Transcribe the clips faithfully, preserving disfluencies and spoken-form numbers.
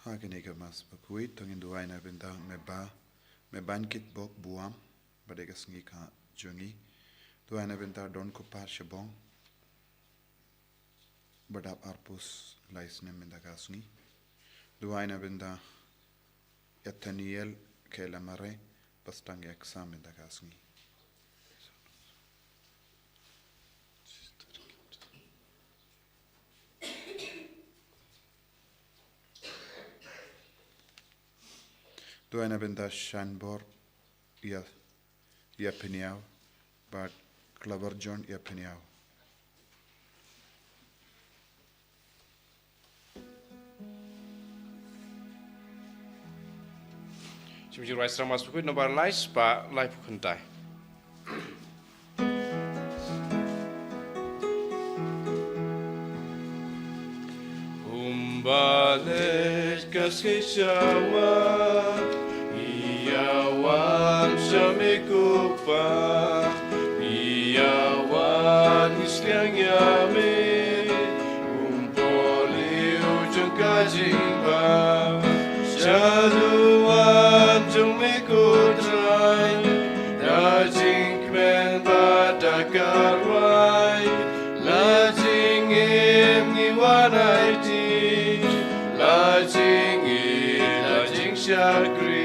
Ha kane ka Mass bakhuid, to ngin duwai na ka bynta me ba, me ban kit bok buam, bad ïa ka sngi ka jong ngi. Duwai na ka bynta don ko pa shabong, ba dap arphew lai snem mynta ka sngi. Duwai na ka bynta Ethaniel Kelamare, ba sdang ïa ka sam mynta ka sngi. Duwai na ka bynta Shanbor ïa, ïa Peniaw, bad Klabar John ïa Peniaw. Shim ju rai srama sukut nombar lai spah lai phew khyndai. Kumba leit ka sngi shawa, ïa wan sha me ko Pa, ïa wan ngi sliang ïa me, kum por liu jong ka jingbam, sha duwan jong me ko Trai, da jingkmen bad da ka rwai, la jingim ngi wan aiti, la jingïeit, la jingshakri.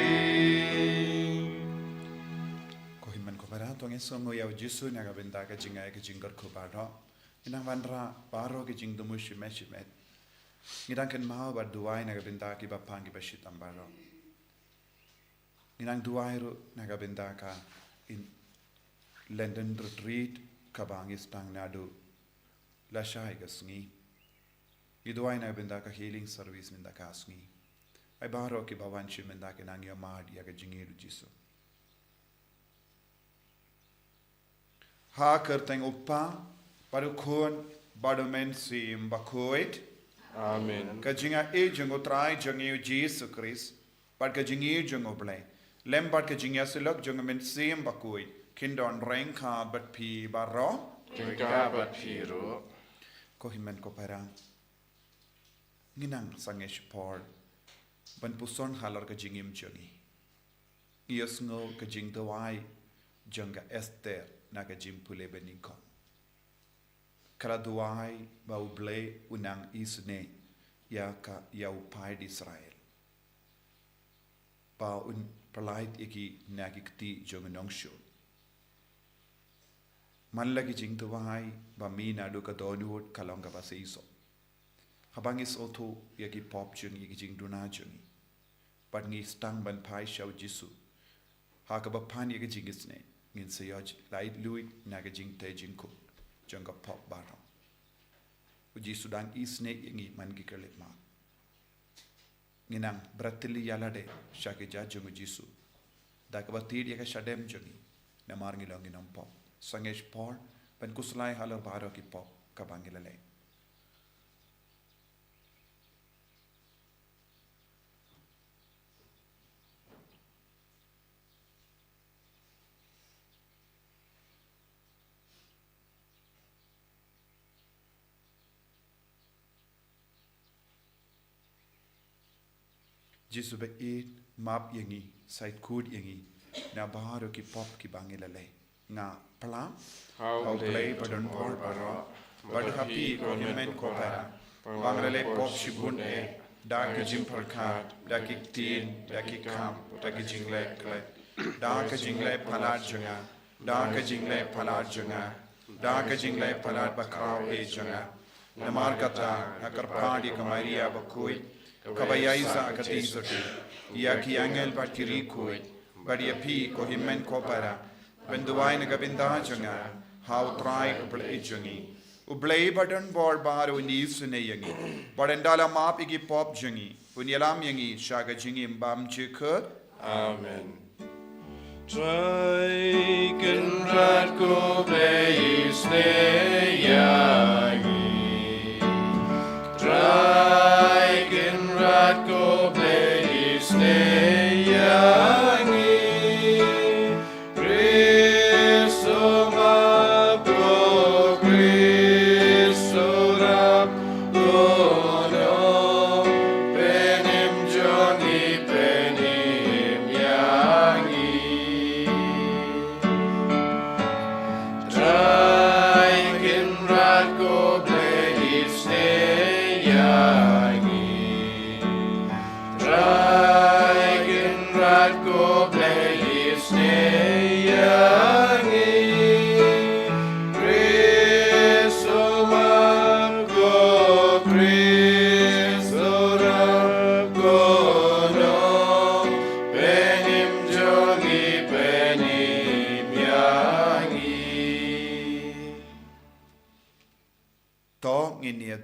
Ko hynmen ko para, to ngin sngewnguh ïa u Jisu na ka bynta ka jingai ka jingkyrkhu baroh. Ngi nang wanrah baroh ki jingthmu shimet shimet. Ngi dang kynmaw bad duwai na ka bynta kiba pang kiba shitom baroh. Ngi nang duwai ruh na ka bynta ka in Lenten Retreat kaba ngi sdang naduh lashai ka sngi. Ngi duwai na ka bynta ka healing service mynta ka sngi. Ai baroh kiba wan shim mynta ki nang ïohmad ïa ka jingïeit u Jisu. Ha ka kyrteng u Kpa, bad u Khun, bad u Mynsiem Bakhuid. Amen. Ka jingïeit jong u Trai jong ngi u Jisu Khrist, bad ka jingïeit jong u Blei, lem bad ka jingïasyllok jong u Mynsiem Bakhuid, kin don ryngkat bad phi baroh. Ryngkat bad phi ruh. Ko hynmen ko para, ngi nang sangeh shipor ban puson halor ka jingim jong ngi. Ngi ïohsngew ka jingduwai jong ka Esther na ka jingpule banyngkong. Ka la duwai ba u Blei un nang isynei ïa ka, ïa u paid Israel, ba un pyllait ïa ki na ki kti jong u nongshun. Man la ki jingduwai ba mih naduh ka dohnud ka long kaba shisha. Haba ngi sngewthuh ïa ki pop jong ngi, ïa ki jingduna jong ngi, bad ngi sdang ban phai sha u Jisu ha kaba pan ïa ka jingisynei, ngin sa ïoh laitluid na ka jingtei jingkut jong ka pop baroh. U Jisu dang isynei ïa ngi man ki khyllipmat. Ngi nang bret tylli ïa lade sha ki jait jong u Jisu, da kaba tied ïa ka shadem jong ngi, namar ngi long ki nongpop. Sangeh shipor ban khuslai halor baroh ki pop kaba ngi la leh. Jisu ba ïeit, map ïa ngi, sait kut ïa ngi na baroh ki pop kiba ngi la leh. Nga phla ha u Blei ba don bor baroh, bad ha phi ko hynmen ko para, ba nga la leh pop shibun eh, da ki jingpyrkhat, da ki ktien, da ki kam, da ki jingleh klet, da ka jingleh palat jong nga, da ka jingleh palat jong nga, da ka jingleh palat ba khraw eh jong nga. Namar kata nga kyrpad ïa ka Maria bakhuid, kaba ïaisah ka tieng sotti, ïa ki angel bad ki riewkhuid, bad ïa phi ko hynmen ko para, ban duwai na ka bynta jong nga ha u Trai u Blei jong ngi. U Blei ba don bor baroh un isynei ïa ngi, bad ynda la map ïa ki pop jong ngi, un ïalam ïa ngi sha ka jingim bymjukut. Amen. Trai Kynrad ko Blei isynei ïa ngi. Trai Kynrad ko Blei isynei ïa ngi. Khrist u map ko, Khrist u rap ko, nongpynim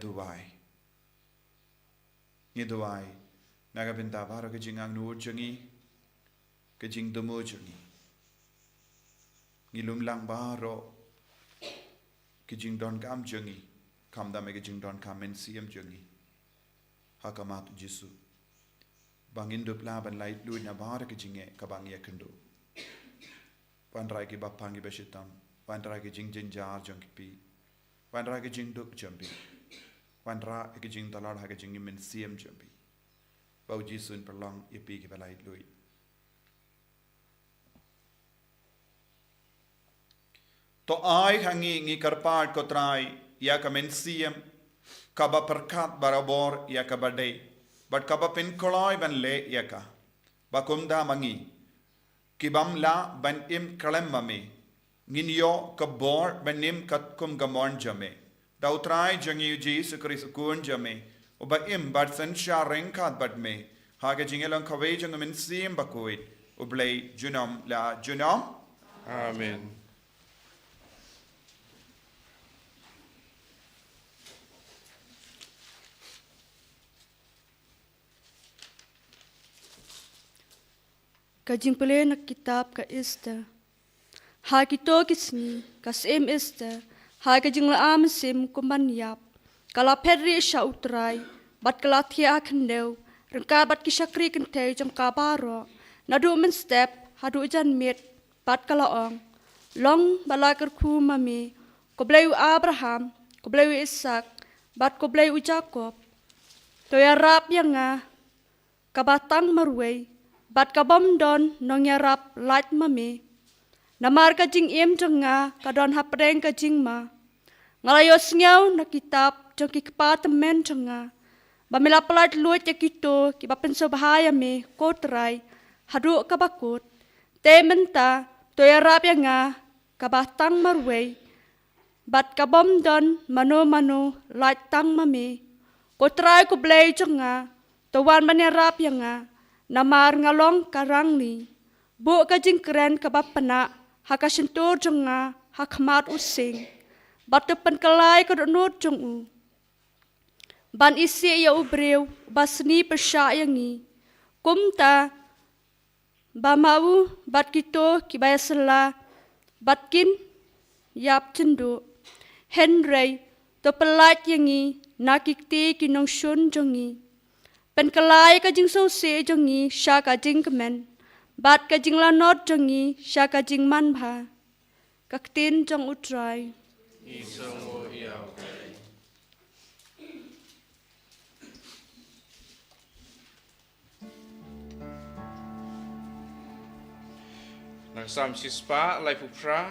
duwai. Ngi duwai na ka bynta baroh ka jingangnud jong ngi, ka jingthmu jong ngi. Ngi lum lang baroh ka jingdonkam jong ngi, khamtam ïa ka jingdonkam mynsiem jong ngi ha khmat U Jisu. Ba ngin dup lah ban laitluid na baroh ka jingeh kaba ngi ïakynduh. Wanrah ïa ki bapang ki bashitom, wanrah ïa ki jingjynjar jong ki phi, wanrah ïa ki jingduk jong phi, wanrah ïa ki jingdalor ha ki jingim mynsiem jong phi. Ba U Jisu un pynlong ïa phi kiba laitluid. To ai ha ngi, ngi kyrpad ko Trai, ïa ka mynsiem kaba pyrkhat barabor ïa kaba dei, bad kaba pynkloi ban leh ïa ka. Ba kumta ma ngi, kibym lah ban im khlem ma me, ngin ïoh ka bor ban im katkum ka mon jong me. Da U Trai jong ngi U Jisu Khrist U Khun jong me, uba im bad synshar ryngkat bad me ha ka jingïalong kawei jong U Mynsiem Bakhuid, U Blei junom la junom. Amen. Ka jingpule na kitab ka Esther. Ha kito ki sngi, ka Syiem Esther, ha ka jingla mynsiem kum ban ïap, ka la phet rieh sha U Trai, bad ka la thiah ha khyndew ryngkat bad ki shakri kynthei jong ka baroh, naduh mynstep haduh janmiet, bad ka la ong: Long ba la kyrkhu ma me, ko Blei u Abraham, ko Blei u Isaak, bad ko Blei u Jakob, to ïarap ïa nga kaba tang marwei, bad kabym don nongïarap lait ma me. Namar ka jingim jong nga ka don hapdeng ka jingma. Nga la ïohsngew na kitab jong ki kpa tymmen jong nga ba me la pyllait luid ïa kito kiba pynsngewbha ïa me, ko Trai, haduh kaba kut. Te mynta to ïarap ïa nga kaba tang marwei, bad kabym don mano mano lait tang ma me. Ko Trai ko Blei jong nga, to wan ban ïarap ïa nga, namar nga long ka rangli. Buh ka jingkren kaba pynah ha ka shyntur jong nga ha khmat u sing, bad to pynkylla ïa ka dohnud jong u, ban isih ïa u briew uba sniew pyrshah ïa ngi. Kumta ba ma u bad kito kiba ïasylla bad kin ïap jynduh. Hynrei to pyllait ïa ngi na ki kti ki nongshun jong ngi. Pynkylla ïa ka jingsngewsih jong ngi sha ka jingkmen, bad ka jinglanot jong ngi sha ka jingmanbha. Ka ktien jong U Trai. Ngi sngewnguh ïa U Blei. Na ka Salm shispah laiphew phra,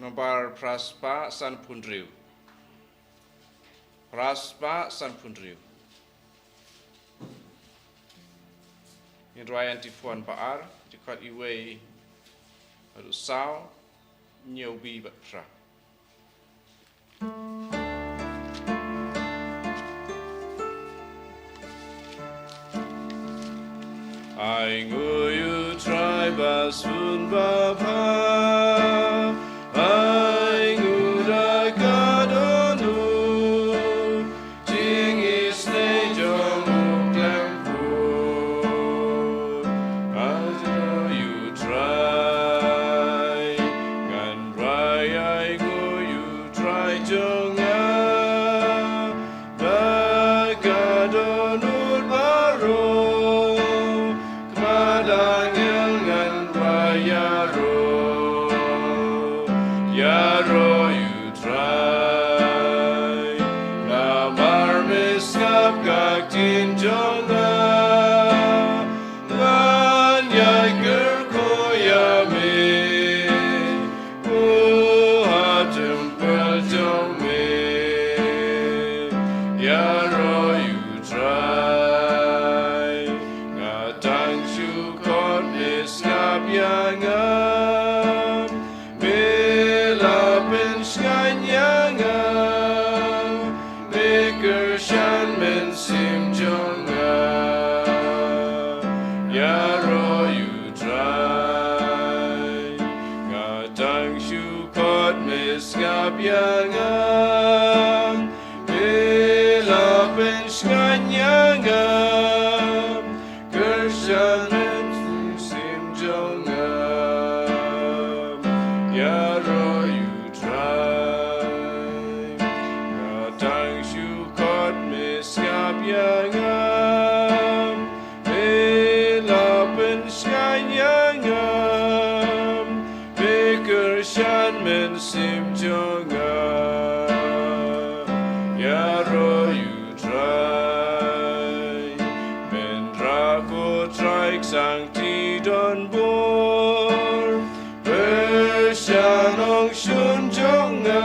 nombar phra spah sanphew hynriew. Phra spah sanphew hynriew. Ngin rwai antiphon ba ar, dkhot iwei haduh saw, hynñiew, wei bad phra. Ai nguh ïa U Trai ba shun ba bha, ai nguh da ka dohnud, jingisynei jong u khlem pur. Ai nguh ïa U Trai, ngan rwai ai nguh ïa U Trai jong nga, da ka dohnud baroh, khmat angel ngan rwai ïaroh, ïaroh ïa U Trai. Namar me sngap ka ktien jong nga, ngan ïai kyrkhu ïa me, ha templ jong me. Ïaroh ïa U Trai, nga tang shu khot me sngap ïa nga. Me la pynshngaiñ ïa nga, me kyrshan mynsiem jong nga. Ïaroh ïa U Trai, nga tang shu khot me sngap ïa nga. Me la Jan men sim jong nga, ïaroh ïa U Trai. Nga dang shu khot, me sngap ïa nga, me la pynshngaiñ ïa nga, me kyrshan men sim jong nga, ïaroh ïa U Trai. Men rak U Trai, sangti don bor, pyrshang ong shun jong nga,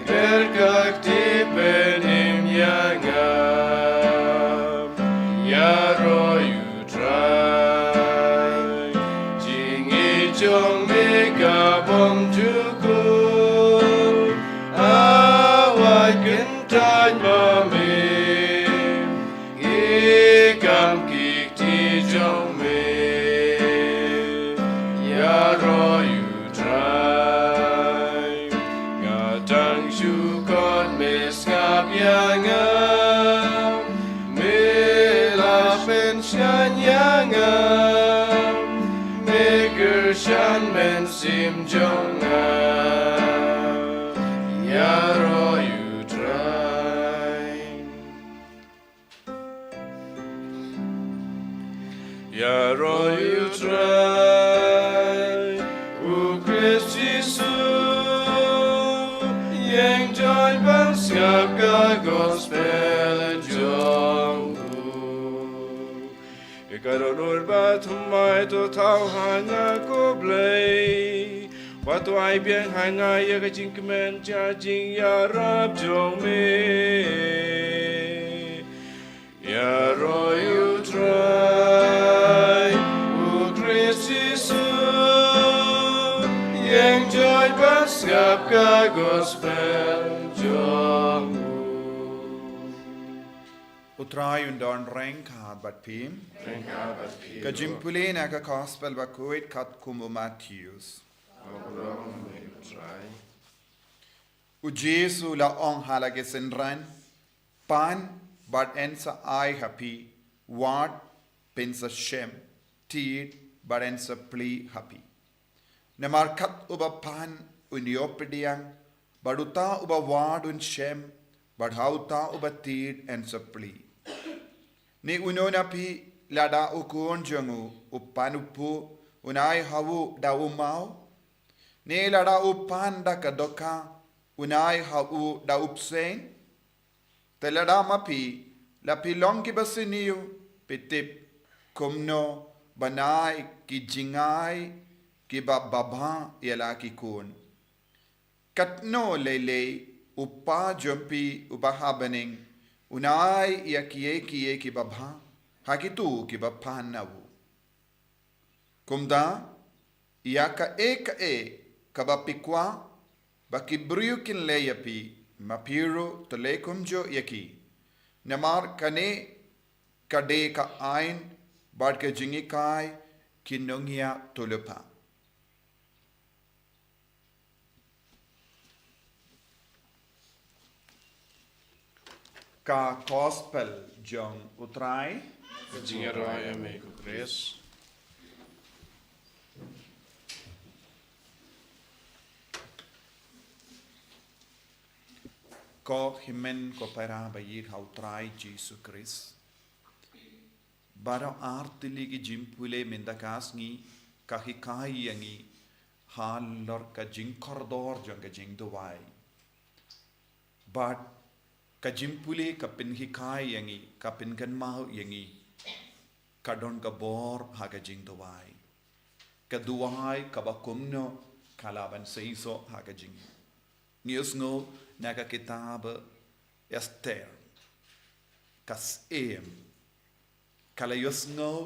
kyrkhu kti, pynim ïa nga, ïaroh ïa U Trai. Jingïeit jong me ka bym ju kut, awad kyntait ma me, ki kam ki kti jong me, ïaroh ïa U Trai. Nga dang shu khot, me sngap ïa nga, me la pynshngaiñ ïa nga, me kyrshan men sim jong nga, ïaroh ïa U Trai. Ïaroh ïa U Trai, U Khrist Jisu, ïeng join ban sngap ka gospel jong u. Ïa ka dohnud bad thymmai to thaw ha nga, ko Blei, bad to ai biang ha nga ïa ka jingkmen jong ka jingïarap jong me. Ïaroh ïa U Trai, U Khrist Jisu, ïeng join ban sngap ka gospel jong u. U Trai un don ryngkat bad phi. Ryngkat bad phi. Ka jingpule na ka gospel bakhuid katkum u Mathaios. Khublei ïa me, U Trai. U Jisu u la ong ha la ki synran, pan bad yn sa ai ha phi, wad phin sa shem, tied bad yn sa plie ha phi. Namar kat uba pan un ïoh pdiang, bad uta uba wad un shem, bad ha uta uba tied yn sa plie. Ne uno na phi, lada u khun jong u u pan u phuh, un ai ha u da u maw? Ne lada u pan da ka dohkha, un ai ha u da u bseiñ? Te lada ma phi, la phi long kiba sniew, phi tip kumno ban ai ki jingai kiba babha ïa la ki khun. Katno lei lei u Kpa jong phi uba ha bneng un ai ïa kiei kiei kiba bha ha kito kiba pan na u. Kumta, ïa kaei kaei kaba phi kwah ba ki briew kin leh ïa phi, ma phi ruh to leh kumjuh ïa ki. Namar kane ka dei ka aiñ bad ka jinghikai ki nongïathuhlypa. Ka gospel jong U Trai. Ka jingïaroh ïa me ko Khrist. Ko hynmen ko para ba ïeit ha U Trai Jisu Khrist. Baroh artylli ki jingpule mynta ka sngi ka hikai ïa ngi halor ka jingkordor jong ka jingduwai. Bad ka jingpule ka pynhikai ïa ngi, ka pynkynmaw ïa ngi ka don ka bor ha ka jingduwai. Ka duwai kaba kumno ka lah ban seisoh ha ka jingim. Ngi ïohsngew na ka kitab Esther, ka syiem ka la ïohsngew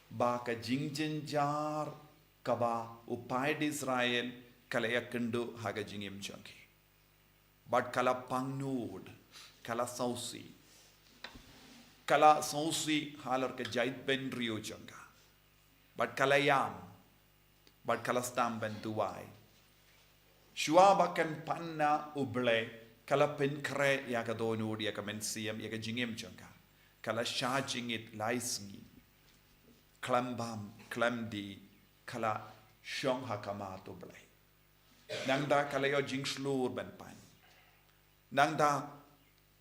ba ka jingjynjar kaba u paid Israel ka la ïakynduh ha ka jingim jong ki. Bad ka la pangnud, ka la sngewsih. Ka la sngewsih halor ka jaitbynriew jong ka. Bad ka la ïam, bad ka la sdang ban duwai. Shuwa ba kan pan na U Blei, ka la pynkhreh ïa ka dohnud, ïa ka mynsiem, ïa ka jingim jong ka. Ka la shah jingit lai sngi. khlem bam, khlem die, ka la shong ha khmat U Blei. Nangta ka la ïoh jingshlur ban pan. Nangta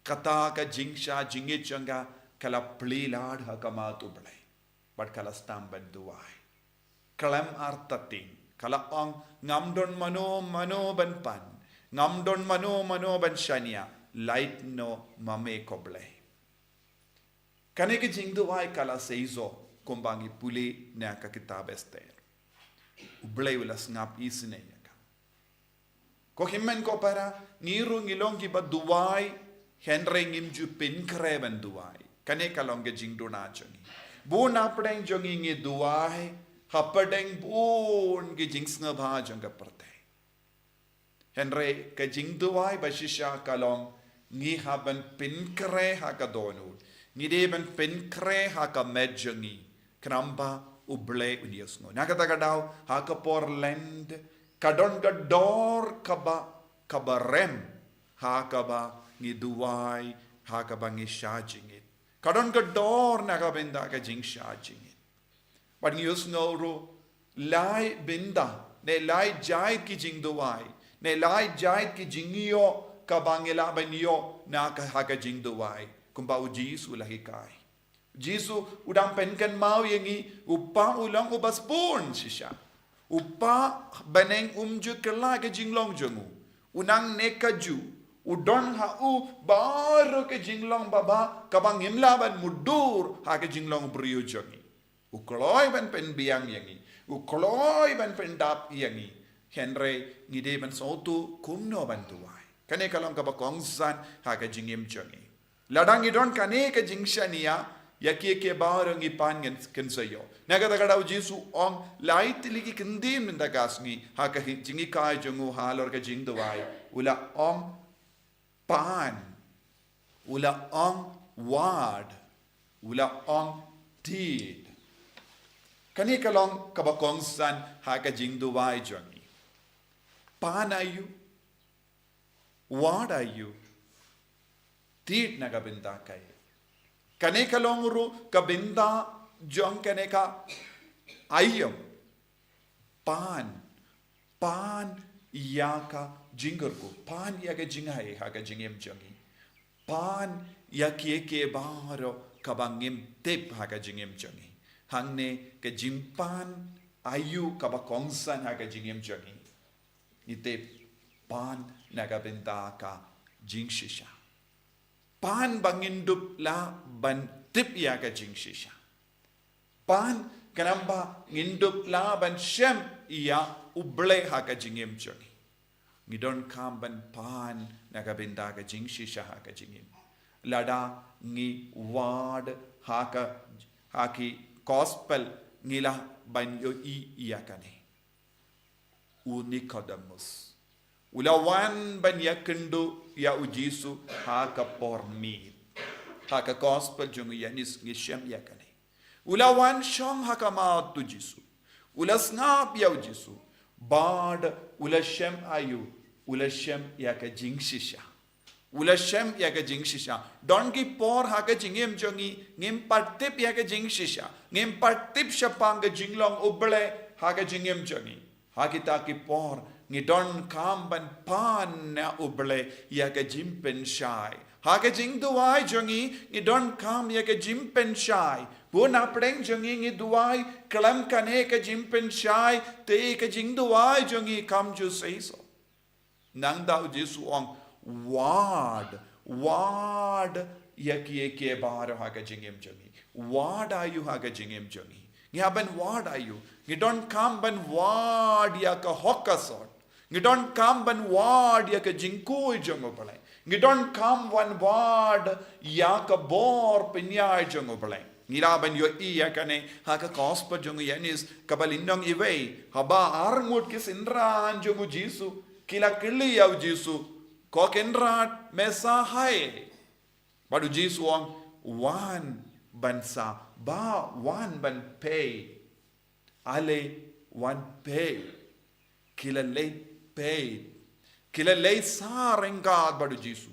kata ka jingshisha jingïeit jong ka ka la plie lad ha khmat U Blei. Bad ka la sdang ban duwai. Khlem artatien, ka la ong, ngam don mano mano ban pan, ngam don mano mano ban shaniah, lait noh ma me ko Blei. Kane ka jingduwai ka la seisoh kumba ngi pule na ka kitab Esther. U Blei u la sngap isynei ïa ka. Ko hynmen ko para, ngi ruh ngi long kiba duwai, hynrei ngim ju pynkhreh ban duwai. Kane ka long ka jingduna jong ngi. Bun na pdeng jong ngi ngi duwai hapdeng bun ki jingsngewbha jong ka pyrthei. Hynrei ka jingduwai ba shisha ka long ngi hap ban pynkhreh ha ka dohnud. Ngi dei ban pynkhreh ha ka met jong ngi. Khnang ba U Blei un ïohsngew. Na kata ka daw, ha ka por Lent, ka don ka dor kaba, kaba rem, ha kaba ngi duwai, ha kaba ngi shah jingit. Ka don ka dor na ka bynta ka jingshah jingit. Bad ngi ïohsngew ruh, lai bynta, ne lai jait ki jingduwai, ne lai jait ki jingïoh kaba ngi lah ban ïoh na ka ha ka jingduwai. Kumba U Jisu u la hikai. Jisu u dang pynkynmaw ïa ngi, U Kpa u long uba sbun shisha. U Kpa bneng um ju kylla ka jinglong jong u. U nangne kajuh. U don ha u baroh ka jinglong babha kaba ngim lah ban mutdur ha ka jinglong briew jong ngi. U kloi ban pynbiang ïa ngi. U kloi ban pyndap ïa ngi. Hynrei ngi dei ban sngewthuh kumno ban duwai. Kane ka long kaba kongsan ha ka jingim jong ngi. Lada ngi don kane ka jingshaniah, ïa kiei kiei baroh ngi pan ngan kynsa ïoh. Na kata ka daw U Jisu u ong, lai tylli ki kyntien mynta ka sngi, ha ka hi-, jinghikai jong u halor ka jingduwai. U la ong pan. U la ong wad. U la ong tied. Kane ka long kaba kongsan ha ka jingduwai jong ngi. Pan aïu. Wad aïu. Tied na ka bynta kaei. Kane ka long ruh ka bynta jong kane ka aïom. Pan. Pan ïa ka jingkyrkhu. Pan ïa ka jinghaei ha ka jingim jong ngi. Pan ïa kiei kiei baroh kaba ngim tip ha ka jingim jong ngi. Hangne ka jingpan aïu kaba kongsan ha ka jingim jong ngi. Ngi tip pan na ka bynta ka jingshisha. Pan ba ngin dup lah ban tip ïa ka jingshisha. Pan khnang ba ngin dup lah ban shem ïa U Blei ha ka jingim jong ngi. Ngi donkam ban pan na ka bynta ka jingshisha ha ka jingim. Lada ngi wad ha ka, ha ki gospel ngi lah ban ïohi ïa kane. U Nicodemus. U la wan ban ïakynduh ïa U Jisu ha ka por miet. Ha ka gospel jong u Ïoannis ngi shem ïa kane. U la wan shong ha khmat U Jisu. U la sngap ïa U Jisu. Bad u la shem aïu, u la shem ïa ka jingshisha. U la shem ïa ka jingshisha. Don ki por ha ka jingim jong ngi, ngim pat tip ïa ka jingshisha. Ngim pat tip shaphang ka jinglong U Blei ha ka jingim jong ngi. Ha kita ki por, ngi donkam ban pan na U Blei ïa ka jingpynshai. Ha ka jingduwai jong ngi, ngi donkam ïa ka jingpynshai. Bun na pdeng jong ngi ngi duwai, khlem kane ka jingpynshai, te ka jingduwai jong ngi kam ju seisoh. Nangta U Jisu u ong, wad, wad, ïa kiei kiei baroh ha ka jingim jong ngi. Wad aïu ha ka jingim jong ngi. Ngi hap ban wad aïu. Ngi donkam ban wad ïa ka hok ka sot. Ngi donkam ban wad ïa ka jingkhuid jong U Blei. Ngi donkam ban wad ïa ka bor pynïaid jong U Blei. Ngi lah ban ïohi ïa kane ha ka gospel jong u Ïoannis kaba lynnong iwei. Haba arngut ki synran jong u Jisu ki la kylli ïa u Jisu, ko Kynrad, me sa haei? Bad u Jisu u ong, wan ban sa, ba wan ban peit. Ale wan peit. Ki la leit peit. Ki la leit sa ryngkat bad u Jisu.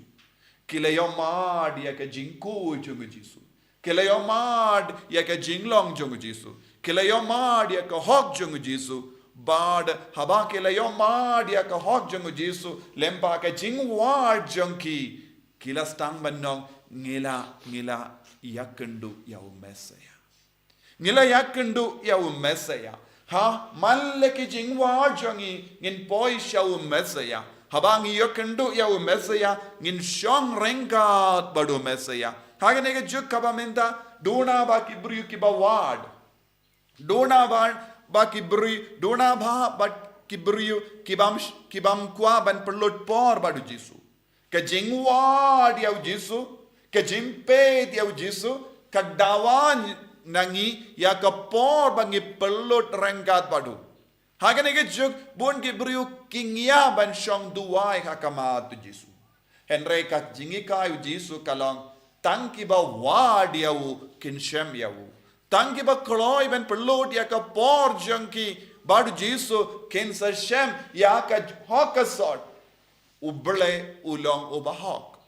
Ki la ïohmad ïa ka jingkhuid jong u Jisu. Ki la ïohmad ïa ka jinglong jong u Jisu. Ki la ïohmad ïa ka hok jong u Jisu, bad haba ki la ïohmad ïa ka hok jong u Jisu, lem bad ka jingwad jong ki, ki la sdang ban ong, ngi la, ngi la ïakynduh ïa u Messaïah. Ngi la ïakynduh ïa u Messaïah. Ha man la ki jingwad jong ngi ngin poi sha u Messaïah. Haba ngi ïakynduh ïa u Messaïah ngin shong ryngkat bad u Messaïah. Ha kane ka juk kaba mynta, duna ba ki briew kiba wad, duna ba, ba ki briew, duna ba, ba ki briew kibym, kibym kwah ban pynlut por bad u Jisu. Ka jingwad ïa u Jisu, ka jingpeit ïa u Jisu, ka dawa na ngi ïa ka por ba ngi pynlut ryngkat bad u. Ha kane ka juk bun ki briew ki ngiah ban shong duwai ha khmat u Jisu. Hynrei ka jinghikai u Jisu ka long, tang kiba wad ïa u kin shem ïa u. Tang kiba kloi ban pynlut ïa ka por jong ki bad u Jisu kin sa shem ïa ka hok ka sot. U Blei u long uba hok.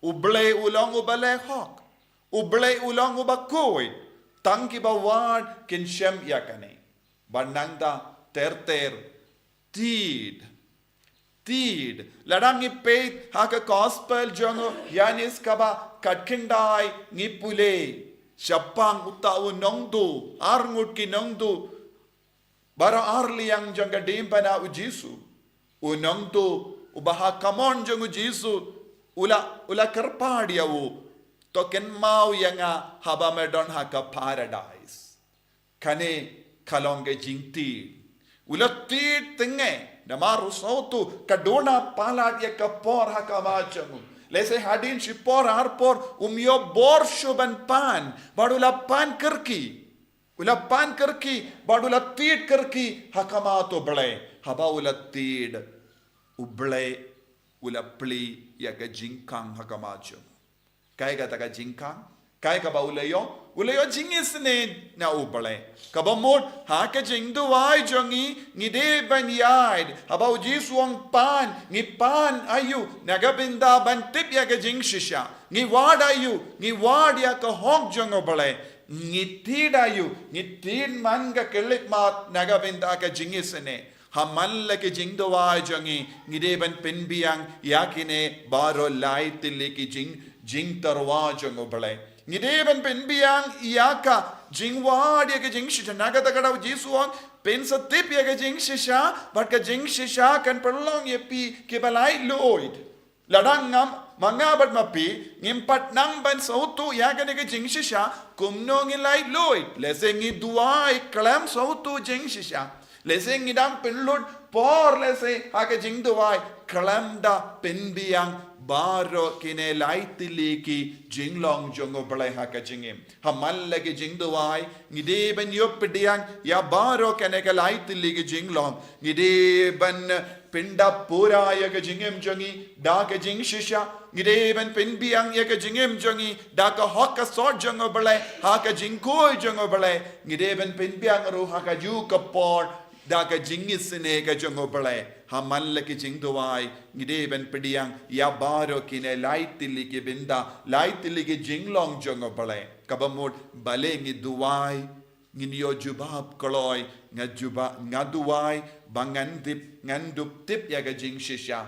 U Blei u long uba leh hok. U Blei u long uba khuid. Tang kiba wad kin shem ïa kane. Bad nangta ter ter, tied, tied. Lada ngi peit ha ka gospel jong u Ïoannis kaba khatkhyndai ngi pule, shaphang uta u nongduh, arngut ki nongduh baroh arliang jong ka diengphna u Jisu. U nongduh uba ha kamon jong u Jisu u la, u la kyrpad ïa u, to kynmaw ïa nga haba me don ha ka paradise. Kane ka long ka jingtied. U la tied tyngai namar u sngewthuh ka duna palat ïa ka por ha khmat jong u. Lehse hadien shipor arpor um ïoh bor shuh ban pan, bad u la pan kyrkieh. U la pan kyrkieh, bad u la tied kyrkieh ha khmat u Blei. Haba u la tied, u Blei u la plie ïa ka jingkhang ha khmat jong u. Kaei kata ka jingkhang? Kaei kaba u la ïoh? U la ïoh jingisynei na u Blei. Kaba mut ha ka jingduwai jong ngi, ngi dei ban ïaid. Haba u Jisu u ong pan, ngi pan aïu? Na ka bynta ban tip ïa ka jingshisha. Ngi wad aïu? Ngi wad ïa ka hok jong u Blei. Ngi tied aïu? Ngi tied man ka khyllipmat na ka bynta ka jingisynei. Ha man la ki jingduwai jong ngi, ngi dei ban pynbiang ïa kine baroh lai tylli ki jing, jingtyrwa jong u Blei. Ngi dei ban pynbiang ïa ka jingwad ïa ka jingshisha. Na kata ka daw u Jisu u ong, phin sa tip ïa ka jingshisha, bad ka jingshisha kan pynlong ïa phi kiba laitluid. Lada ngam, ma nga bad ma phi ngim pat nang ban sngewthuh ïa kane ka jingshisha, kumno ngin laitluid? Lehse ngi duwai khlem sngewthuh jingshisha. Lehse ngi dang pynlut por lehse ha ka jingduwai khlem da pynbiang baroh kine lai tylli ki jinglong jong u Blei ha ka jingim. Ha man la ki jingduwai, ngi dei ban ïoh pdiang ïa baroh kane ka lai tylli ki jinglong. Ngi dei ban pyndap pura ïa ka jingim jong ngi da ka jingshisha. Ngi dei ban pynbiang ïa ka jingim jong ngi da ka hok ka sot jong u Blei, ha ka jingkhuid jong u Blei. Ngi dei ban pynbiang ruh ha kajuh ka por da ka jingisynei ka jong u Blei. Ha man la ki jingduwai, ngi dei ban pdiang ïa baroh kine lai tylli ki bynta, lai tylli ki jinglong jong u Blei. Kaba mut balei ngi duwai, ngin ïoh jubab kloi, nga jubab, nga duwai ba ngan tip, ngan dup tip ïa ka jingshisha.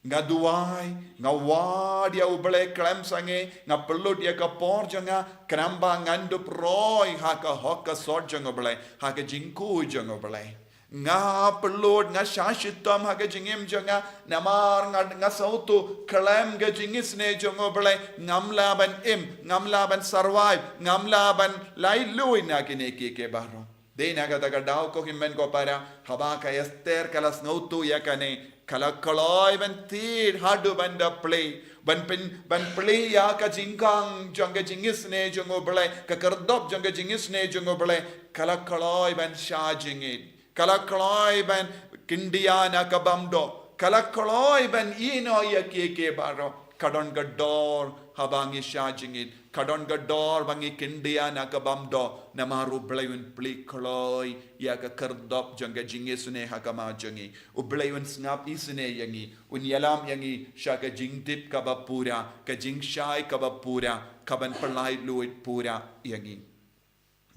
Nga duwai, nga wad ïa u Blei khlem sangeh, nga pynlut ïa ka por jong nga, khnang ba ngan dup roi ha ka hok ka sot jong u Blei, ha ka jingkhuid jong u Blei. Nga pynlut, nga shah shitom ha ka jingim jong nga, namar nga, nga sngewthuh khlem ka jingisynei jong u Blei ngam lah ban im, ngam lah ban survive, ngam lah ban laitluid na kine kiei kiei baroh. Dei na kata ka daw ko hynmen ko para, haba ka Esther ka la sngewthuh ïa kane, ka la kloi ban tied haduh ban da plie, ban pyn, ban plie ïa ka jingkhang jong ka jingisynei jong u Blei, ka khyrdop jong ka jingisynei jong u Blei, ka la kloi ban shah jingit. Ka la kloi ban kyndiah na ka bymdoh. Ka la kloi ban ïehnoh ïa kiei kiei baroh. Ka don ka dor haba ngi shah jingit. Ka don ka dor ba ngi kyndiah na ka bymdoh. Namar u Blei un plie kloi ïa ka khyrdop jong ka jingisynei ha khmat jong ngi. U Blei un sngap isynei ïa ngi. Un ïalam ïa ngi sha ka jingtip kaba pura, ka jingshai kaba pura, kaban pyllait luid pura ïa ngi.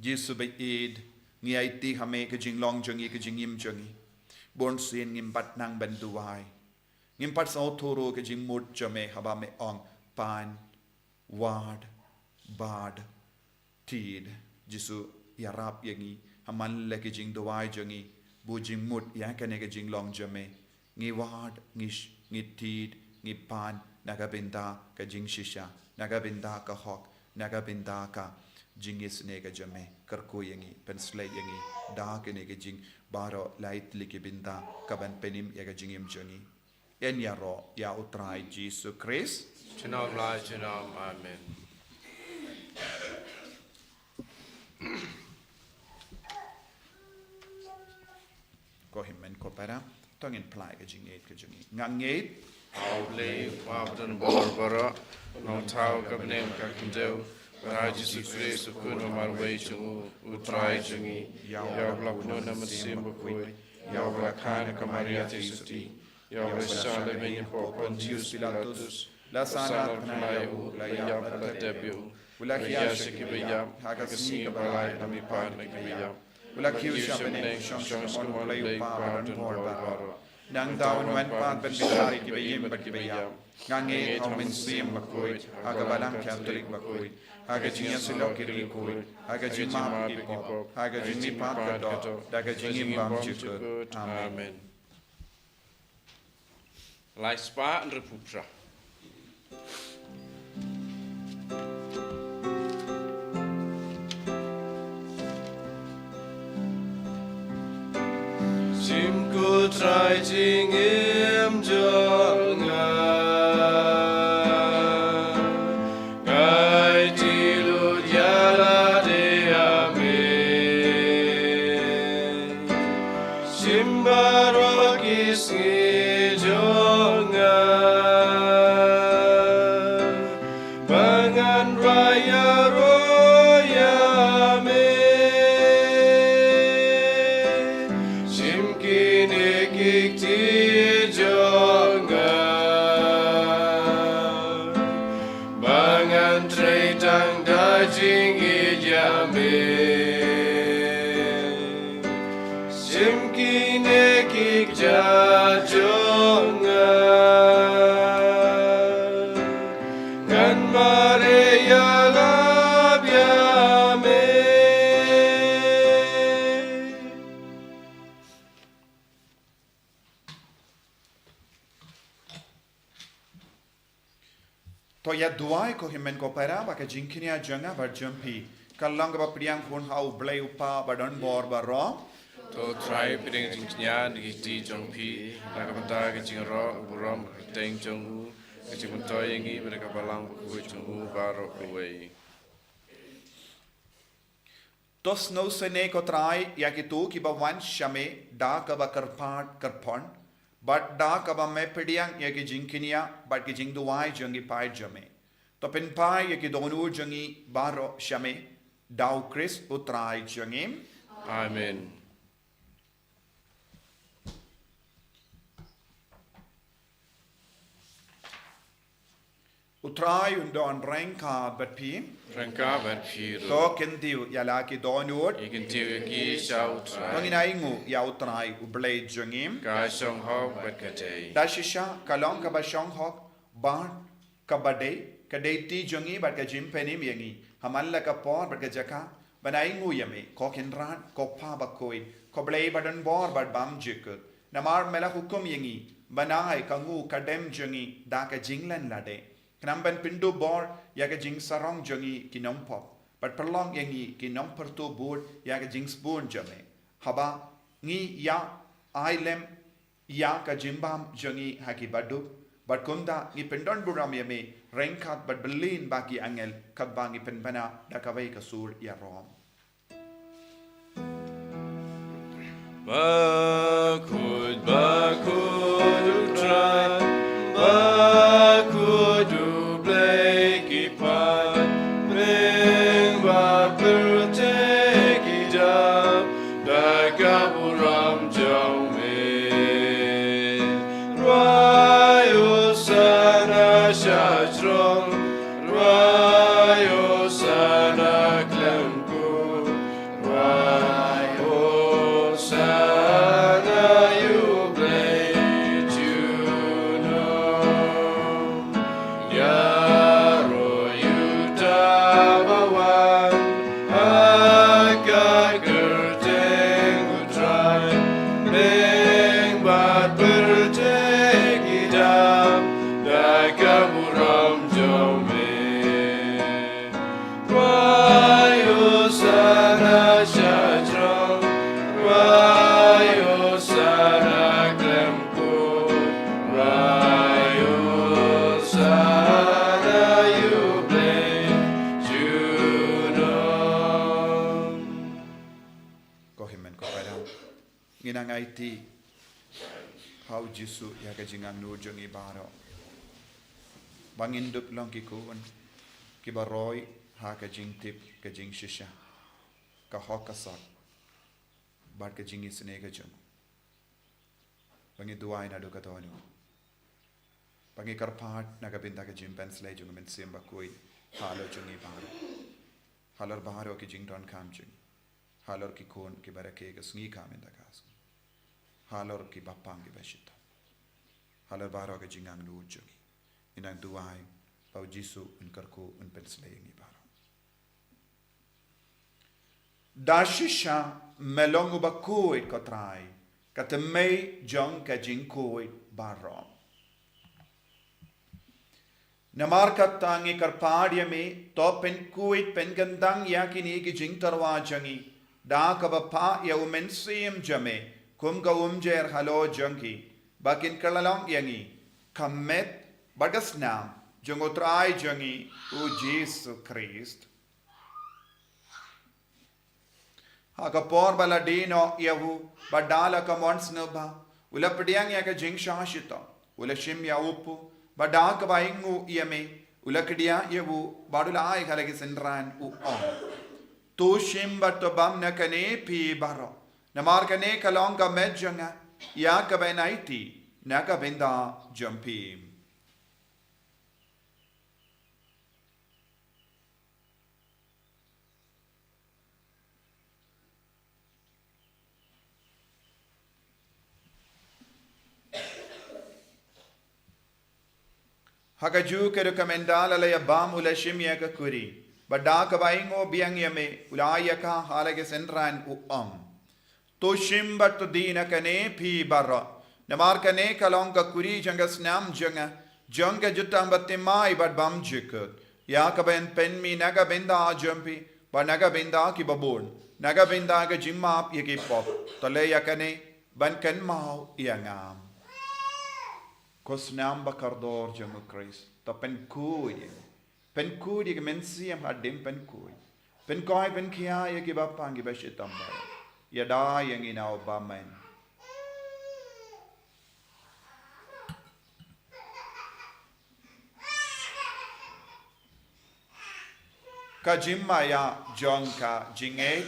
Jisu ba ïeit, Ngi aiti ha me ka jinglong jong ngi, ka jingim jong ngi. Bun sien ngim pat nang ban duwai. Ngim pat sngewthuh ruh ka jingmut jong me haba me ong pan, wad, bad, tied. Jisu ïarap ïa ngi ha man la ka jingduwai jong ngi, bun jingmut ïa kane ka jinglong jong me. Ngi wad, ngi sh-, ngi tied, ngi pan na ka bynta ka jingshisha, na ka bynta ka hok, na ka bynta ka jingisynei ka jong me. Kyrkhu ïa ngi, pynshlei ïa ngi da kane ka jing baroh lai tylli ki bynta, ka ban pynim ïa ka jingim jong ngi. Yn ïaroh ïa U Trai Jisu Khrist. Junom la junom. Amen. Ko hynmen ko para, to ngin phla ïa ka jingngeit ka jong ngi. Nga ngeit ha U Blei, U Kpa badonbor baroh, Nongthaw ka bneng ka khyndew, bad ha U Jisu Khrist, U Khun ba marwei jong u, U Trai jong ngi, ïa uba la pun na Mynsiem Bakhuid, ïa uba la kha na ka Maria theisotti, ïa uba la shah lehmeiñ hapoh Pontius Pilatus, la sah na ka khynnah ïa u, la ïap bad la dep ïa u, u la khie sha kiba ïap, ha ka sngi kaba lai u la mihpat na kiba ïap, u la kiew sha bneng, u shong sha ka mon U Blei U Kpa badonbor baroh. Nangta un wan pat ban bishar ïa kiba im bad kiba ïap. Nga ngeit ha U Mynsiem Bakhuid, ha ka Balang Katholik bakhuid, ha ka jingïasyllok ki riewkhuid, ha ka jingmap ki pop, ha ka jingmihpat ka doh, da ka jingim bymjukut. Amen. Lai spah hynriewphew phra. Shim ko Trai jingim jong nga. Ngai ti lut ïa lade, amen. Shim baroh ki sngi jong nga ba ngan rai ïaroh ïa me. Shim kine ki kti jong nga ba ngan trei tang da jingïeit ïa me. Shim kine ki kjat jong nga, ngan mareh ïalap ïa me. To ïa duwai ko hynmen ko para ba ka jingkñia jong nga bad jong phi kan long kaba pdiang khun ha U Blei U Kpa badonbor baroh. To Trai pdiang jingkñia na ki kti jong phi na ka bynta ka jingïaroh, burom, ka kyrteng jong u, ka jingmyntoi ïa ngi bad ka Balang Bakhuid jong u baroh kawei. To sngewsynei ko Trai ïa kito kiba wan sha me da kaba kyrpad kyrpon, bad da kaba me pdiang ïa ki jingkñia bad ki jingduwai jong ki paid jong me. To pynphai ïa ki dohnud jong ngi baroh sha me, da U Khrist U Trai jong ngi. Amen. U Trai un don ryngkat bad phi. Ryngkat bad phi ruh. To kyntiew ïa la ki dohnud. Ngi kyntiew ïa ki sha U Trai. To ngin ainguh ïa U Trai U Blei jong ngi. Ka shong hok bad ka dei. Da shisha ka long kaba shong hok bad kaba dei, ka dei kti jong ngi bad ka jingpynim ïa ngi ha man la ka por bad ka jaka ban ainguh ïa me, ko Kynrad, ko Kpa Bakhuid, ko Blei badonbor bad bymjukut. Namar me la hukum ïa ngi ban ai ka nguh ka dem jong ngi da ka jinglen lade, khnang ban pynduh bor ïa ka jingsarong jong ngi ki nongpop, bad pynlong ïa ngi ki nongpyrtuh bud ïa ka jingsbun jong me. Haba ngi ïa ai lem ïa ka jingbam jong ngi ha ki baduk, bad kumta ngi pyndonburom ïa me ryngkat bad byllien ba ki angel, katba ngi pynbna da kawei ka sur ïarom. Bakhuid, bakhuid U Trai, bakhuid U Blei ki paid, bad pyrthei ki dap da ka burom jong me. Rwai Hosana sha jrong, rwai Hosana khlem kut, rwai Ngin nang aiti ha u Jisu ïa ka jingangnud jong ngi baroh, ba ngin dup long ki khun kiba roi ha ka jingtip, ka jingshisha, ka hok ka sot, bad ka jingisynei ka jong u. Ba ngi duwai naduh ka dohnud, ba ngi kyrpad na ka bynta ka jingpynslei jong u Mynsiem Bakhuid halor jong ngi baroh, halor baroh ki jingdonkam jong ngi, halor ki khun kiba rakhe ka sngi ka mynta ka sngi, halor ki bapang kiba shitom, halor baroh ka jingangnud jong ngi. Ngin nang duwai ba u Jisu un kyrkhu, un pynslei ïa ngi baroh. Da shisha me long uba khuid, ko Trai, ka thymmei jong ka jingkhuid baroh. Namar kata ngi kyrpad ïa me, to pynkhuid pynkyndang ïa kine ki jingtyrwa jong ngi da kaba phah ïa u Mynsiem jong me kum ka umjer halor jong ki, ba kin kylla long ïa ngi ka met bad ka snam jong u Trai jong ngi u Jisu Khrist. Ha ka por ba la die noh ïa u, bad da la ka mon sngewbha, u la pdiang ïa ka jingshah shitom, u la shim ïa u pud, bad da kaba ainguh ïa me, u la kdiah ïa u, bad u la ai ha la ki synran, u ong: To shim bad to bam na kane phi baroh, namar kane ka long ka met jong nga, ïa kaba yn aiti na ka bynta jong phi. Ha kajuh ka rukom, ynda la ïa bam, u la shim ïa ka kuri, bad da kaba ainguh biang ïa me, u la ai ïa ka ha la ki synran, u ong: To shim bad to die na kane phi baroh, namar kane ka long ka kuri jong ka snam jong nga, jong ka jutang bathymmai bad bymjukut, ïa kaba yn pynmih na ka bynta jong phi bad na ka bynta kiba bun, na ka bynta ka jingmap ïa ki pop. To leh ïa kane ban kynmaw ïa nga. Ko snam ba kordor jong u Khrist, to pynkhuid ïa ngi. Pynkhuid ïa ki mynsiem hadien, pynkhuid, pynkhuid, pynkhia ïa ki bapang kiba shitom baroh. Ïada ïa ngi na u bymman. Ka jingmaïa jong ka jingngeit.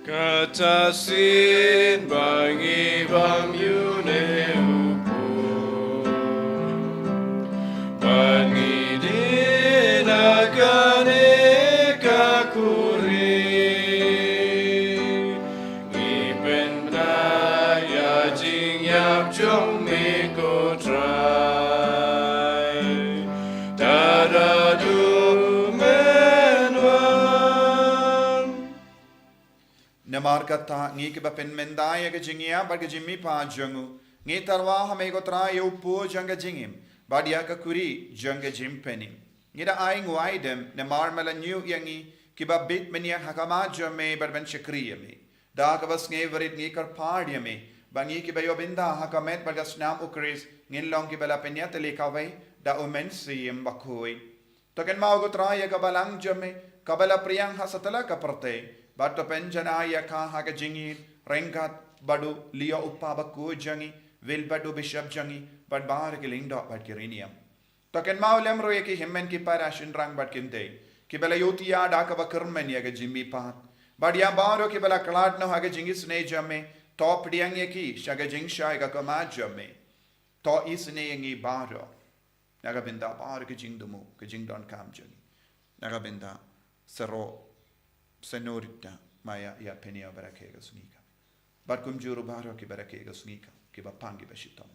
Kata shisien ba ngi bam ïa une u pud, ba ngi die na kane ka kuri, ngi pynbna ïa jingïap jong me, ko Trai, tad haduh men wan. Namar kata, ngi kiba pynmynta ïa ka jingïap bad ka jingmihpat jong u, ngi tyrwa ha me, ko Trai, ïa u pud jong ka jingim bad ïa ka kuri jong ka jingpynim. Ngi da ainguh aidem namar me la ñiew ïa ngi kiba bit mynniang ha khmat jong me bad ban shakri ïa me. Da kaba sngewrit ngi kyrpad ïa me ba ngi kiba ïoh bynta ha ka met bad ka snam u Khrist ngin long kiba la pynïatylli kawei da u Mynsiem Bakhuid. To kynmaw, ko Trai, ïa ka balang jong me kaba la phriang ha satlak ka pyrthei, bad to pynjanai ïa ka ha ka jingïeit ryngkat bad u Leo u Kpa Bakhuid jong ngi, Wilbert u Bishop jong ngi, bad baroh ki lyngdoh bad ki riewniam. To kynmaw lem ruh ïa ki hynmen ki para, shynrang bad kynthei kiba la ïohthiah da kaba kyrmen ïa ka jingmihpat, bad ïa baroh kiba la khlad noh ha ka jingisynei jong me. To pdiang ïa ki sha ka jingshai ka khmat jong me. To isynei ïa ngi baroh na ka bynta baroh ka jingthmu, ka jingdonkam jong ngi, na ka bynta Sero, Senorita Maya, ïa Penio ba rakhe ka sngi ka, bad kumjuh ruh baroh kiba rakhe ka sngi ka, kiba pang kiba shitom.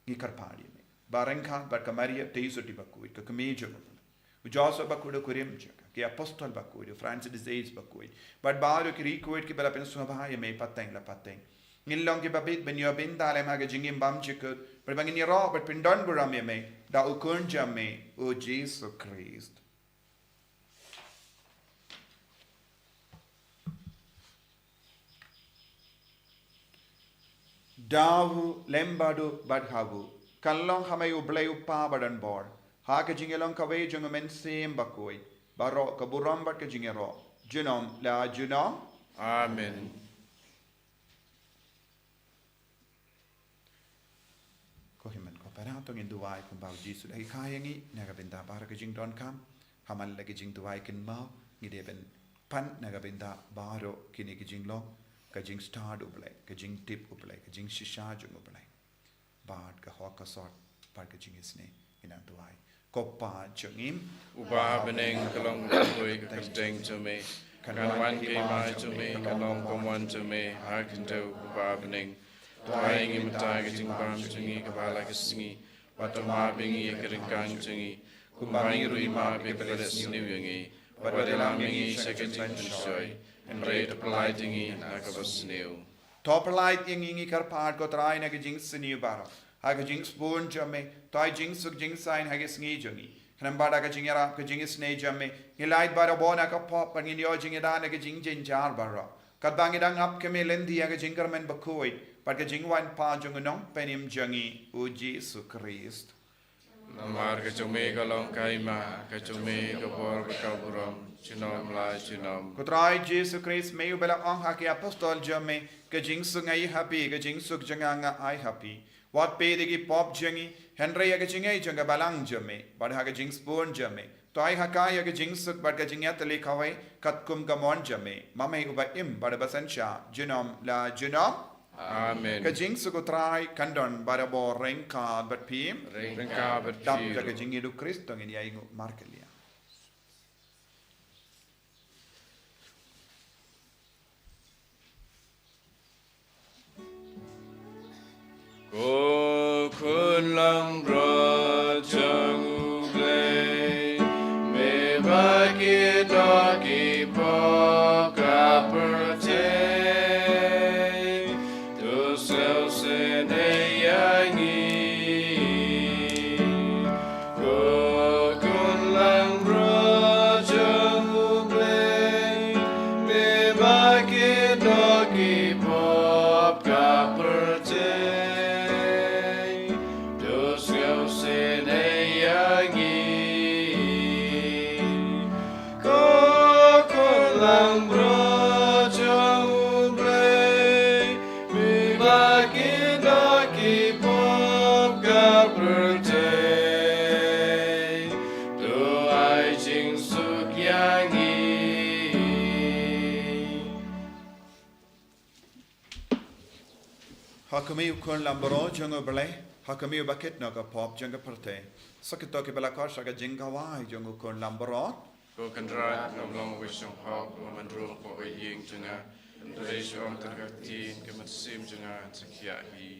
Ngi kyrpad ïa me ba ryngkat bad ka Maria Theisotti Bakhuid, ka kmie jong u Blei, u Joseph Bakhuid, u kurim jong ka, ki apostol bakhuid, u Francis de Sales Bakhuid, bad baroh ki riewkhuid kiba la pynsngewbha ïa me pateng la pateng, ngin long kiba bit ban ïoh bynta lem ha ka jingim bymjukut, bad ba ngin ïaroh bad pyndonburom ïa me da u Khun jong me, u Jisu Khrist. Da u lem bad u bad ha u, kan long ha me U Blei U Kpa badonbor, ha ka jingïalong kawei jong U Mynsiem Bakhuid, baroh ka burom bad ka jingïaroh, junom la junom. Amen. Ko hynmen ko para, to ngin duwai kumba u Jisu u la hikai ïa ngi, na ka bynta baroh ki jingdonkam. Ha man la ki jingduwai kynmaw, ngi dei ban pan na ka bynta baroh kine ki jinglong, ka jingstad U Blei, ka jingtip U Blei, ka jingshisha jong U Blei. Bad ka hok ka sot, bad ka jingisynei, ngin nang duwai. Ko Pa jong ngi uba ha bneng, ka long ka kyrteng jong me. Kan wan ka hima jong me, kan long ka mon jong me ha ka khyndew uba ha bneng. To ai ngi mynta ka jingbam jong ngi kaba la ka sngi. Bad to map ïa ngi ïa ka ryngkang jong ngi, kumba ngi ruh ngi map ïa kiba leh sniew ïa ngi. Bad wat ïalam ïa ngi sha ka jingpynshoi, hynrei to pyllait ïa ngi na kaba sniew. To pyllait ïa ngi, ngi kyrpad, ko Trai, na ka jingsniew baroh, ha ka jingsbun jong me. To ai jingsuk jingsaiñ ha ka sngi jong ngi. Khnang ba da ka jingïarap, ka jingisynei jong me, ngin lait baroh na ka pop, bad ngin ïoh jingïada na ka jingjynjar baroh, katba ngi dang ap kmie lynti ïa ka jingkyrmen bakhuid bad ka jingwan pat jong u Nongpynim jong ngi, u Jisu Khrist. Namar ka jong me ka long ka hima, ka jong me ka bor bad ka burom, junom la junom. Ko Trai Jisu Khrist, me uba la ong ha ki apostol jong me, ka jingsuk nga ai ha phi, ka jingsuk jong nga nga ai ha phi. Wat peit ïa ki pop jong ngi, hynrei ïa ka jingaiei jong ka balang jong me, bad ha ka jingsbun jong me, to ai ha ka ïa ka jingsuk bad ka jingïatylli kawei, katkum ka mon jong me, ma me uba im bad uba synshar, junom la junom. Amen. Ka jingsuk u Trai kan don barabor ryngkat bad phi. Ryngkat bad phi. Dap da ka jingïeid u Khrist, to ngin ïa ïnguh markylliang. Ko khun langbrot jong U Blei, me ba ki doh ki pop ka pyrthei, to sngewsynei ïa ngi. Ko khun langbrot jong U Blei, me ba ki doh ki pop ka pyrthei, to sngewsynei ïa ngi. Ko khun langbrot jong U Blei, me ba ki doh ki pop ka pyrthei, to ai jingsuk ïa ngi. Ha khmih, u khun langbrot jong U Blei, ha khmih uba kit noh ka pop jong ka pyrthei. Sa kito kiba la khot sha ka jingkhawai jong u khun langbrot. Ko Kynrad, ngam long uba shong hok, ngam hap ban rung hapoh ka ïing jong nga, hynrei shu ong tang ka ktien, ka mynsiem jong nga yn sa khiah hi.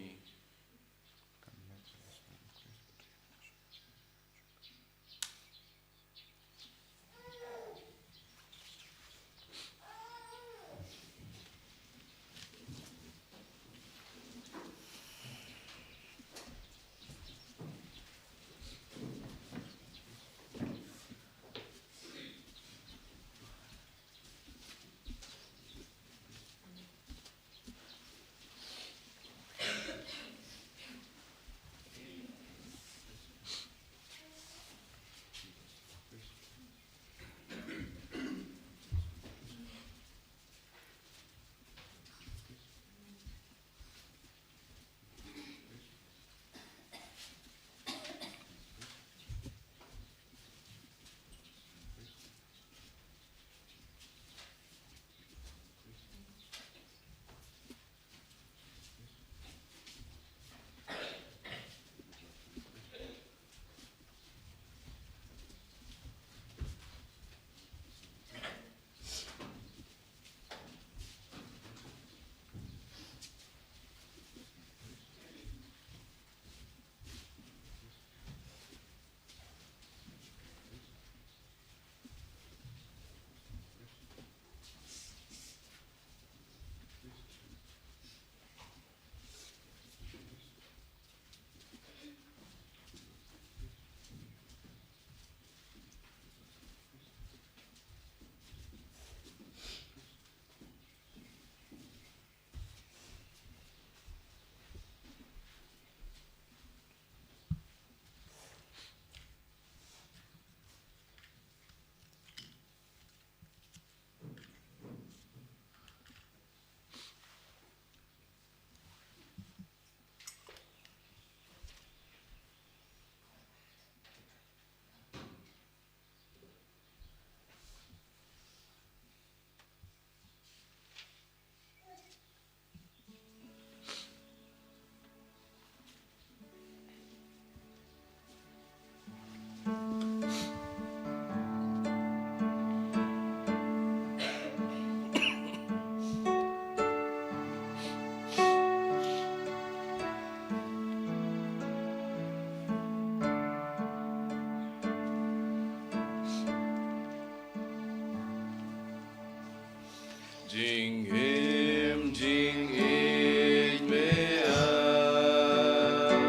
Jingim jingïeit me ai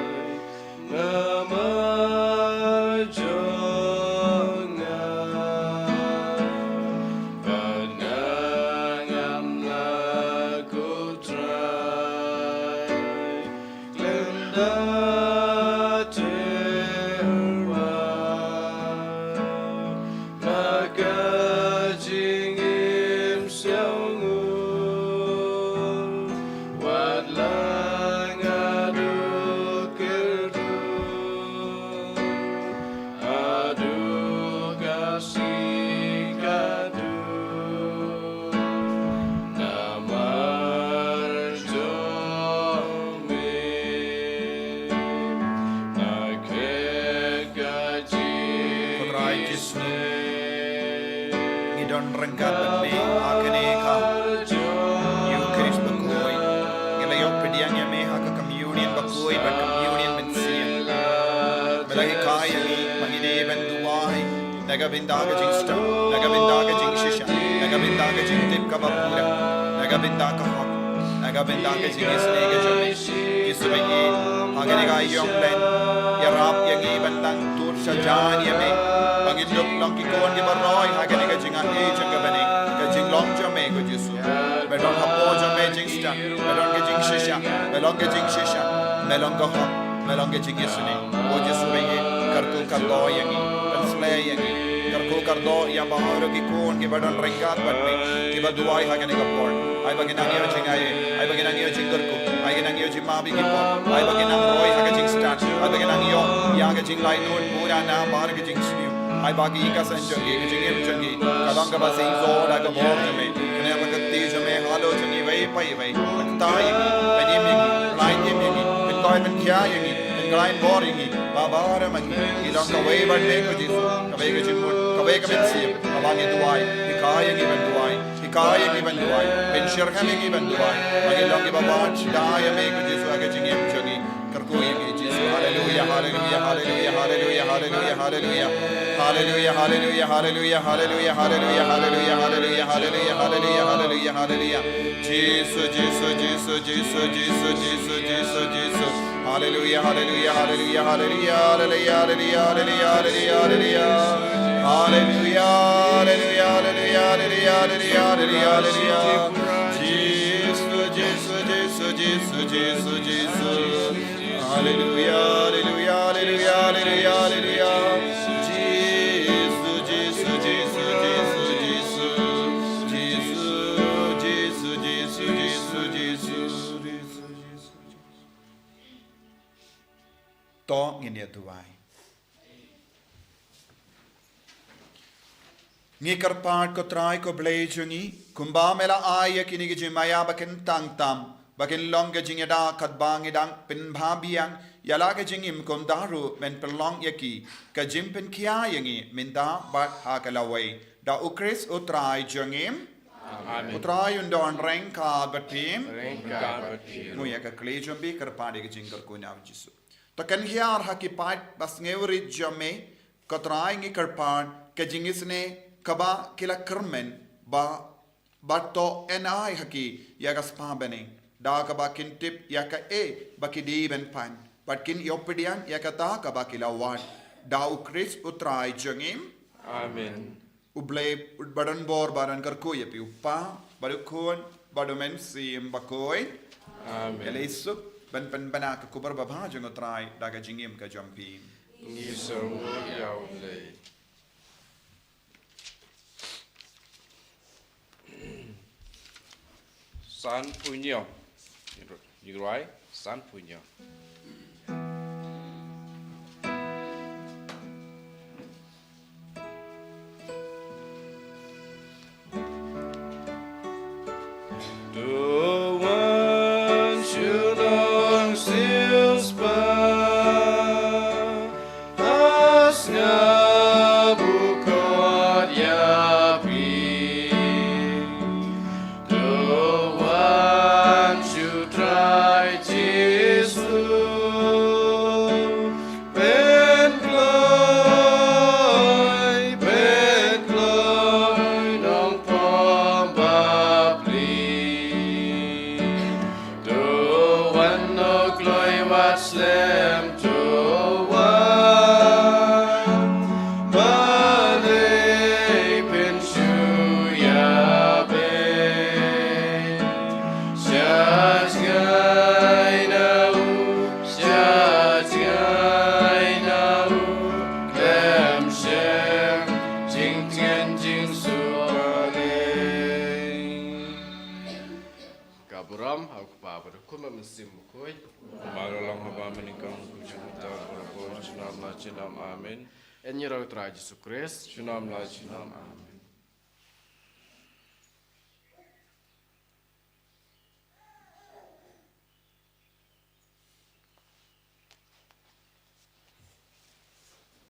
namar jong nga. Bad nga ngam la ko Trai, khlem da tyrwa. Ma ka jingim sngewbha, wat la nga duk kyrduh, haduh ka sngi ka duk. Namar jong me nga khet ka jingïeit. Ko Trai Jisu, ngi don ryngkat bad me ha kane ka Eucharist bakhuid. Ngi la ïoh pdiang ïa me ha ka communion bakhuid bad communion mynsiem. Me la hikai ïa ngi ba ngi dei ban duwai na ka bynta ka jingstad, na ka bynta ka jingshisha, na ka bynta ka jingtip kaba pura, na ka bynta ka hok, na ka bynta ka jingisynei ka jong me. Jisu baieit, ha kane ka ïong lent, ïarap ïa ngi ban nang tur shajan ïa me, ba ngin dup long ki khun kiba roi ha kane ka jingaiei jong ka bneng, ka jinglong jong me ko Jisu. Me don hapoh jong me jingstad, me don ka jingshisha, me long ka jingshisha, me long ka hok, me long ka jingisynei. Ko Jisu baieit, kyrkhu kyrdoh ïa ngi, pynsleh ïa ngi. Kyrkhu kyrdoh ïa baroh ki khun kiba don ryngkat bad me, kiba duwai ha kane ka por. Ai ba kin nang ïoh jingaiei, ai ba kin nang ïoh jingkyrkhu, ai kin nang ïoh jingmap ïa ki pop, ai ba kin nang roi ha ka jingstad, ai ba kin nang ïoh ïa ka jinglait nud pura namar ka jingsniew. Ai ba ki ïing ka sem jong ki, ka jingim jong ki, ka long kaba shisha da ka bor jong me. Kane ba ka kti jong me halor jong ngi iwei pa iwei. Pynthikna ïa ngi, pynim ïa ngi, pynim ïa ngi, pynkoit pynkhia ïa ngi, pynkhlaiñ bor ïa ngi, ba baroh ma ngi ngi long kawei bad me ko Jisu. Kawei ka jingmut, kawei ka mynsiem, kaba ngi duwai. Hikai ïa ngi ban duwai, hikai ïa ngi ban duwai, pynshyrkhei ïa ngi ban duwai. Ba ngi long kiba wad da ïa me ko Jisu ha ka jingim jong ngi. Kyrkhu ïa ngi Jisu. Haleluia, haleluia, haleluia, haleluia, haleluia, haleluia. Haleluia, haleluia, haleluia, haleluia, haleluia, haleluia, haleluia, haleluia, haleluia, haleluia, haleluia. Jisu, Jisu, Jisu, Jisu, Jisu, Jisu, Jisu, Jisu. Haleluia, haleluia, haleluia, haleluia, haleluia, haleluia, haleluia, haleluia. Haleluia, haleluia, haleluia, haleluia, haleluia, haleluia, haleluia. Jisu, Jisu, Jisu, Jisu, Jisu, Jisu. Haleluia, haleluia, haleluia, haleluia, haleluia. Jisu, Jisu, Jisu, Jisu, Jisu. Jisu, Jisu, Jisu, Jisu, Jisu, Jisu. To ngin ïa duwai. Ngi kyrpad ko Trai ko Blei jong ngi, kumba me la ai ïa kine ki jingmaïa ba kin tang tam, ba kin long ka jingïada katba ngi dang pynbha biang ïa la ka jingim, kumta ruh men pynlong ïa ki ka jingpynkhia ïa ngi mynta bad ha ka lawei. Da U Khrist U Trai jong ngi. Amen. U Trai un don ryngkat bad phi. Ryngkat bad phi. Mut ïa ka kli jong phi, kyrpad ïa ka jingkyrkhu na U Jisu. To kynhiar ha ki paid basngewrit jong me, ko Trai ngi kyrpad, ka jingisynei kaba ki la kyrmen, ba, ba to ai ha ki ïa ka spah bneng, da kaba kin tip ïa kaei ba ki dei ban pan, bad kin ïoh pdiang ïa kata kaba ki la wad. Da U Khrist U Trai jong ngi. Amen. U Blei ba don bor ba don kyrkhu ïa phi, U Kpa bad U Khun bad U Mynsiem Bakhuid. Amen. Ïaleh suk ban pynbna ka khubor babha jong U Trai da ka jingim ka jong phi. Ngi sngewnguh ïa U Blei. San phew hynñiew. Ngi rwai san phew hynñiew. To wan shu long siewspah, ha sngap u khot ïa phi. To wan shu Trai Jisu. Pynkloi, pynkloi, nongpom bapli. Khun bad Mynsiem Bakhuid. Kumba la long haba mynnyngkong, kumjuh mynta, barabor, junom la junom. Amen. Yn ïaroh ïa u Trai Jisu Khrist. Junom la junom. Amen.